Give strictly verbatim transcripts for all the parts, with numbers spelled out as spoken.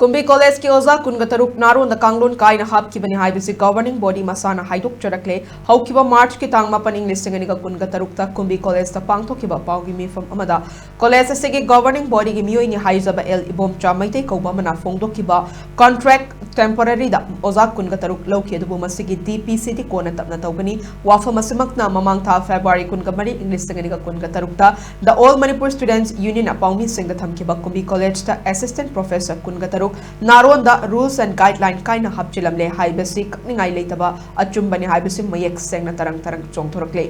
ꯀꯨꯝꯕꯤ ꯀꯣꯂꯦꯖꯀꯤ ꯑꯣꯖꯥ ꯀꯨꯟꯒ ꯇꯔꯨꯛ ꯅꯥꯔꯣꯟꯗ ꯀꯥꯡꯂꯣꯟ ꯀꯥꯏꯅ ꯍꯥꯞꯈꯤꯕꯅꯤ ꯍꯥꯏꯕꯁꯤ governing body ꯃꯁꯥꯅ ꯍꯥꯏꯗꯣꯛꯆꯔꯛꯂꯦ꯫ ꯍꯧꯈꯤꯕ ꯃꯥꯔꯆꯀꯤ ꯇꯥꯡ ꯃꯥꯄꯟ, ꯏꯪ ꯂꯤꯁꯤꯡ ꯑꯅꯤꯒ ꯀꯨꯟꯒ ꯇꯔꯨꯛꯇ ꯀꯨꯝꯕꯤ ꯀꯣꯂꯦꯖꯇ ꯄꯥꯡꯊꯣꯛꯈꯤꯕ ꯄꯥꯎꯒꯤ ꯃꯤꯐꯝ ꯑꯃꯗ ꯀꯣꯂꯦꯖ ꯑꯁꯤꯒꯤ governing bodyꯒꯤ ꯃꯤꯑꯣꯏꯅꯤ ꯍꯥꯏꯖꯕ ꯑꯦꯜ ꯏꯕꯣꯝꯆꯥ ꯃꯩꯇꯩ ꯀꯧꯕ ꯑꯃꯅ ꯐꯣꯡꯗꯣꯛꯈꯤꯕ contract temporaryꯗ ꯑꯣꯖꯥ ꯀꯨꯟꯒ ꯇꯔꯨꯛ ꯂꯧꯈꯤ, ꯑꯗꯨꯕꯨ ꯃꯁꯤꯒꯤ DPCꯗꯤ ꯀꯣꯟꯅ ꯇꯞꯅ ꯇꯧꯒꯅꯤ꯫ ꯋꯥꯐꯝ ꯑꯁꯤꯃꯛꯅ ꯃꯃꯥꯡ ꯊꯥ ꯐꯦꯕ꯭ꯔꯨꯋꯥꯔꯤ ꯀꯨꯟꯒ ꯃꯔꯤ, ꯏꯪ ꯂꯤꯁꯤꯡ ꯑꯅꯤꯒ ꯀꯨꯟꯒ ꯇꯔꯨꯛꯇ The All Manipur Students Unionꯅ ꯄꯥꯎꯃꯤꯁꯤꯡꯗ ꯊꯝꯈꯤꯕ ꯀꯨꯝꯕꯤ ꯀꯣꯂꯦꯖꯇ assistant professor ꯀꯨꯟꯒ ꯇꯔꯨꯛ ꯅꯥꯔꯣꯟꯗ rules and guideline ꯀꯥꯏꯅ ꯍꯥꯞꯆꯤꯜꯂꯝꯂꯦ ꯍꯥꯏꯕꯁꯤ ꯀꯛꯅꯤꯡꯉꯥꯏ ꯂꯩꯇꯕ ꯑꯆꯨꯝꯕꯅꯤ ꯍꯥꯏꯕꯁꯤ ꯃꯌꯦꯛ ꯁꯦꯡꯅ ꯇꯔꯪ ꯇꯔꯪ ꯆꯣꯡꯊꯣꯔꯛꯂꯦ꯫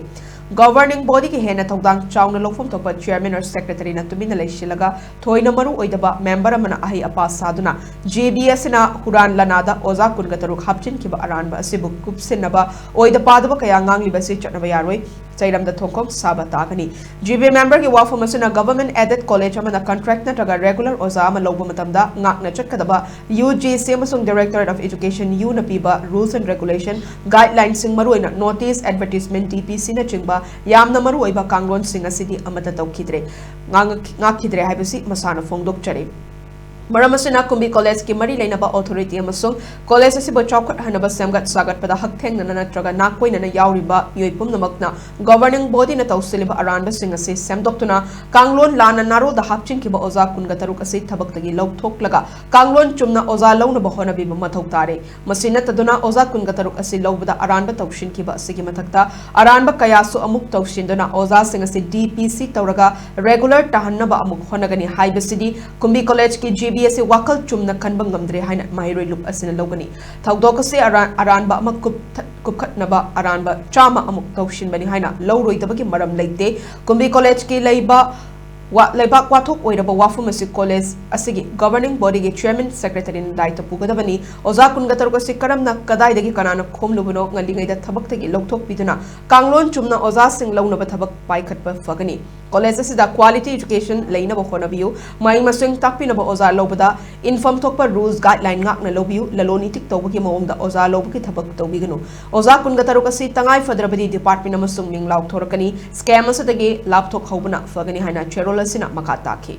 Governing bodyꯒꯤ ꯍꯦꯟꯅ ꯊꯧꯗꯥꯡ ꯆꯥꯎꯅ ꯂꯧꯐꯝ ꯊꯣꯛꯄ chairman or secretaryꯅ ꯇꯨꯃꯤꯟꯅ ꯂꯩꯁꯤꯜꯂꯒ ꯊꯣꯏꯅ ꯃꯔꯨ ꯑꯣꯏꯗꯕ member ꯑꯃꯅ ꯑꯍꯩ ꯑꯄꯥ ꯁꯥꯗꯨꯅ GB ꯑꯁꯤꯅ ꯍꯨꯔꯥꯟ ꯂꯅꯥꯗ ꯑꯣꯖꯥ ꯀꯨꯟꯒ ꯇꯔꯨꯛ ꯍꯥꯞꯆꯤꯟꯈꯤꯕ ꯑꯔꯥꯟꯕ ꯑꯁꯤꯕꯨ ꯀꯨꯞꯁꯤꯟꯅꯕ ꯑꯣꯏꯗ ꯄꯥꯗꯕ ꯀꯌꯥ ꯉꯥꯡꯂꯤꯕꯁꯤ ꯆꯠꯅꯕ ꯌꯥꯔꯣꯏ꯫ ꯆꯩꯔꯝꯗ ꯊꯣꯡꯈꯣꯡ ꯁꯥꯕ ꯇꯥꯒꯅꯤ꯫ GB memberꯒꯤ ꯋꯥꯐꯝ ꯑꯁꯤꯅ government aided college ꯑꯃꯅ contract ꯅꯠꯇ꯭ꯔꯒ regular ꯑꯣꯖꯥ ꯑꯃ ꯂꯧꯕ ꯃꯇꯝꯗ ꯉꯥꯛꯅ ꯆꯠꯀꯗꯕ UGC ꯑꯃꯁꯨꯡ Directorate of Education, Uꯅ ꯄꯤꯕ rules and regulation, guidelineꯁꯤꯡ, ꯃꯔꯨꯑꯣꯏꯅ notice, advertisement, DPCꯅꯆꯤꯡꯕ ꯌꯥꯝꯅ ꯃꯔꯨꯑꯣꯏꯕ ꯀꯥꯡꯂꯣꯟꯁꯤꯡ ꯑꯁꯤꯗꯤ ꯑꯃꯠꯇ ꯇꯧꯈꯤꯗ꯭ꯔꯦ, ꯉꯥꯡꯉꯛ-, ꯉꯥꯛꯈꯤꯗ꯭ꯔꯦ ꯍꯥꯏꯕꯁꯤ ꯃꯁꯥꯅ ꯐꯣꯡꯗꯣꯛꯆꯔꯤ꯫ ꯃꯔꯝ ꯑꯁꯤꯅ ꯀꯨꯝꯕꯤ ꯀꯣꯂꯦꯖꯀꯤ ꯃꯔꯤ ꯂꯩꯅꯕ authority ꯑꯃꯁꯨꯡ ꯀꯣꯂꯦꯖ ꯑꯁꯤꯕꯨ ꯆꯥꯎꯈꯠꯍꯟꯅꯕ ꯁꯦꯝꯒꯠ ꯁꯥꯒꯠꯄꯗ ꯍꯛꯊꯦꯡꯅꯅ ꯅꯠꯇ꯭ꯔꯒ ꯅꯥꯀꯣꯏꯅꯅ ꯌꯥꯎꯔꯤꯕ ꯃꯤꯑꯣꯏ ꯄꯨꯝꯅꯃꯛꯅ governing bodyꯅ ꯇꯧꯁꯤꯜꯂꯤꯕ ꯑꯔꯥꯟꯕꯁꯤꯡ ꯑꯁꯤ ꯁꯦꯝꯗꯣꯛꯇꯨꯅ ꯀꯥꯡꯂꯣꯟ ꯂꯥꯟꯅ ꯅꯥꯔꯣꯜꯗ ꯍꯥꯞꯆꯤꯟꯈꯤꯕ ꯑꯣꯖꯥ ꯀꯨꯟꯒ ꯇꯔꯨꯛ ꯑꯁꯤ ꯊꯕꯛꯇꯒꯤ ꯂꯧꯊꯣꯛꯂꯒ ꯀꯥꯡꯂꯣꯟ ꯆꯨꯝꯅ ꯑꯣꯖꯥ ꯂꯧꯅꯕ ꯍꯣꯠꯅꯕꯤꯕ ꯃꯊꯧ ꯇꯥꯔꯦ꯫ ꯃꯁꯤ ꯅꯠꯇꯗꯨꯅ ꯑꯣꯖꯥ ꯀꯨꯟꯒ ꯇꯔꯨꯛ ꯑꯁꯤ ꯂꯧꯕꯗ ꯑꯔꯥꯟꯕ ꯇꯧꯁꯤꯟꯈꯤꯕ ꯑꯁꯤꯒꯤ ꯃꯊꯛꯇ ꯑꯔꯥꯟꯕ ꯀꯌꯥꯁꯨ ꯑꯃꯨꯛ ꯇꯧꯁꯤꯟꯗꯨꯅ ꯑꯣꯖꯥꯁꯤꯡ ꯑꯁꯤ DPC ꯇꯧꯔꯒ regular ꯇꯥꯍꯟꯅꯕ ꯑꯃꯨꯛ ꯍꯣꯠꯅꯒꯅꯤ ꯍꯥꯏꯕꯁꯤꯗꯤ ꯀꯨꯝꯕꯤ ꯀꯣꯂꯦꯖꯀꯤ GB ꯑꯁꯤ ꯋꯥꯈꯜ ꯆꯨꯝꯅ ꯈꯟꯕ ꯉꯝꯗ꯭ꯔꯦ ꯍꯥꯏꯅ ꯃꯍꯩꯔꯣꯏ ꯂꯨꯞ ꯑꯁꯤꯅ ꯂꯧꯒꯅꯤ꯫ ꯊꯧꯗꯣꯛ ꯑꯁꯤ ꯑꯔꯥꯟ-, ꯑꯔꯥꯟꯕ ꯑꯃ ꯀꯨꯞꯊ-, ꯀꯨꯞꯈꯠꯅꯕ ꯑꯔꯥꯟꯕ ꯆꯥꯝꯃ ꯑꯃꯨꯛ ꯇꯧꯁꯤꯟꯕꯅꯤ ꯍꯥꯏꯅ ꯂꯧꯔꯣꯏꯗꯕꯒꯤ ꯃꯔꯝ ꯂꯩꯇꯦ꯫ ꯀꯨꯝꯕꯤ ꯀꯣꯂꯦꯖꯀꯤ ꯂꯩꯕ ꯋꯥ-, ꯂꯩꯕꯥꯛ ꯋꯥꯊꯣꯛ ꯑꯣꯏꯔꯕ ꯋꯥꯐꯝ ꯑꯁꯤ ꯀꯣꯂꯦꯖ ꯑꯁꯤꯒꯤ governing bodyꯒꯤ chairman, secretaryꯅ ꯗꯥꯏꯇ ꯄꯨꯒꯗꯕꯅꯤ꯫ ꯑꯣꯖꯥ ꯀꯨꯟꯒ ꯇꯔꯨꯛ ꯑꯁꯤ ꯀꯔꯝꯅ, ꯀꯗꯥꯏꯗꯒꯤ, ꯀꯅꯥꯅ ꯈꯣꯝꯂꯨꯕꯅꯣ ꯉꯜꯂꯤꯉꯩꯗ ꯊꯕꯛꯇꯒꯤ ꯂꯧꯊꯣꯛꯄꯤꯗꯨꯅ ꯀꯥꯡꯂꯣꯟ ꯆꯨꯝꯅ ꯑꯣꯖꯥꯁꯤꯡ ꯂꯧꯅꯕ ꯊꯕꯛ ꯄꯥꯏꯈꯠꯄ ꯐꯒꯅꯤ꯫ ꯀꯣꯂꯦꯖ ꯑꯁꯤꯗ quality education ꯂꯩꯅꯕ ꯍꯣꯠꯅꯕꯤꯌꯨ꯫ ꯃꯍꯩ ꯃꯁꯤꯡ ꯇꯥꯛꯄꯤꯅꯕ ꯑꯣꯖꯥ ꯂꯧꯕꯗ ꯏꯟꯐꯝ ꯊꯣꯛꯄ rules guideline ꯉꯥꯛꯅ ꯂꯧꯕꯤꯌꯨ꯫ ꯂꯂꯣꯟ ꯏꯇꯤꯛ ꯇꯧꯕꯒꯤ ꯃꯑꯣꯡꯗ ꯑꯣꯖꯥ ꯂꯧꯕꯒꯤ ꯊꯕꯛ ꯇꯧꯕꯤꯒꯅꯨ꯫ ꯑꯣꯖꯥ ꯀꯨꯟꯒ ꯇꯔꯨꯛ ꯑꯁꯤ ꯇꯉꯥꯏ ꯐꯗ꯭ꯔꯕꯗꯤ department ꯑꯃꯁꯨꯡ ꯃꯤꯡ ꯂꯥꯎꯊꯣꯔꯛꯀꯅꯤ꯫ Scam ꯑꯁꯤꯗꯒꯤ ꯂꯥꯞꯊꯣꯛꯍꯧꯕꯅ ꯐꯒꯅꯤ ꯍꯥꯏꯅ ꯆꯦꯔꯣꯜ ꯑꯁꯤꯅ ꯃꯈꯥ ꯇꯥꯈꯤ꯫